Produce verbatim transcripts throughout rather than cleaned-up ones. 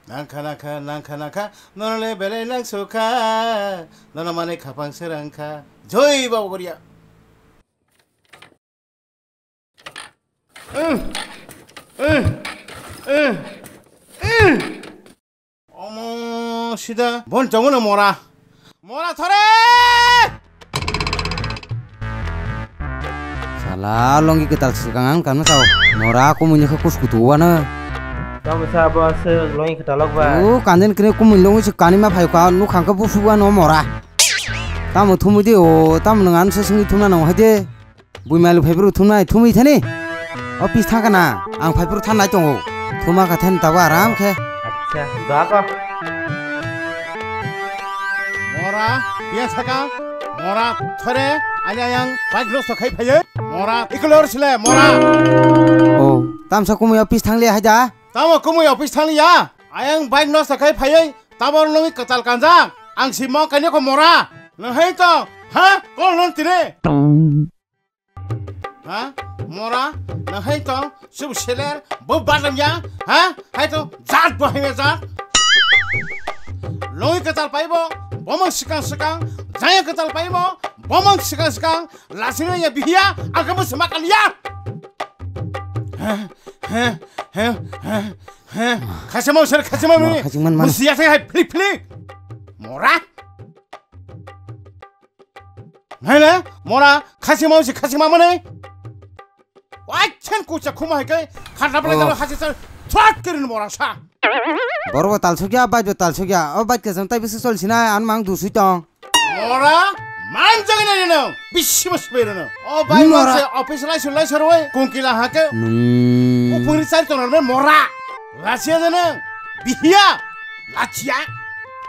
Nangkha nangkha nangkha nangkha, nono le belai nangsukha, nono manwi khapang srangkha. Joi Baba Goria. Omo sida bon chongmano mora. Mora thore! Sala longi kwtal swkang ang kanma sao. Mora kumui ni khe kus kutu wano. Tamo sa bo se longi kwtal lok ba. O kanden kre kumui longi se kani ma phai ka nu khang ka busu wano mora. Tamo thumui de o, tamo nang an se singwi thumna nang hai de. Bui mailu phaiphuru thumnai thumwi thani. Office thangkha na, ang phaiphuru thanai tongo. Thuma kha thani tabuk aram khe. Acha, doa ko. Mora, biya saka, mora thore, ani ayang bike nosto khai phaiye. Mora, ikolor sile, mora. O, tamsa kumui office thangle haida. Tamo kumui office thangliya. Ayang bike nosto khai phaiye, tabor nungwi kwtal kanjang. Ang si mo kanya ko mora. Nahai to, ha? Kol non tine. Ha? Mora, nang hai tong, sub seler, bo badam ya, ha? Hai tong, jat bo hai jat. Loi kwtal paibo, bomang sikang sikang, jaya kwtal paibo, bomang sikang sikang, lasina ya bihiya, agam semak alia. Ha? Ha? Ha? Ha? Ha? Khasima usir, khasima mini. Khasima man. Musia sai hai, flik, flik. Mora. Naile, mora, khasima usi khasima mani. Wai, chen kucha khuma hai kai, khata bela Oh. jalo hasi sar, thwat kirin mora sa. Borok bo talsukya, bike bo talsukya. O bike kesam tai bisi sol sinai, an mang dusui tong. Mora, man jagani nino, bisi mas berino. O bike Mora. Mora se office lai sulai sarwai, kungkila hake. Hmm. Upuri sar tonar me mora. Rasia jana, bihiya. Lachia.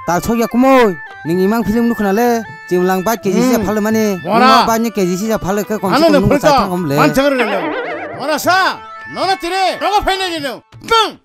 Talsok ya kumoi, ning imang film nukna le, chimlang bike keji sisa Hmm. phalo mani, Mora. Nungma bike ni keji sisa phalo ke kom se Ano kom no nung phulto, sai thang om le. Man chang rino. Mora sa, nono tire, rogo phaina rino. Tung.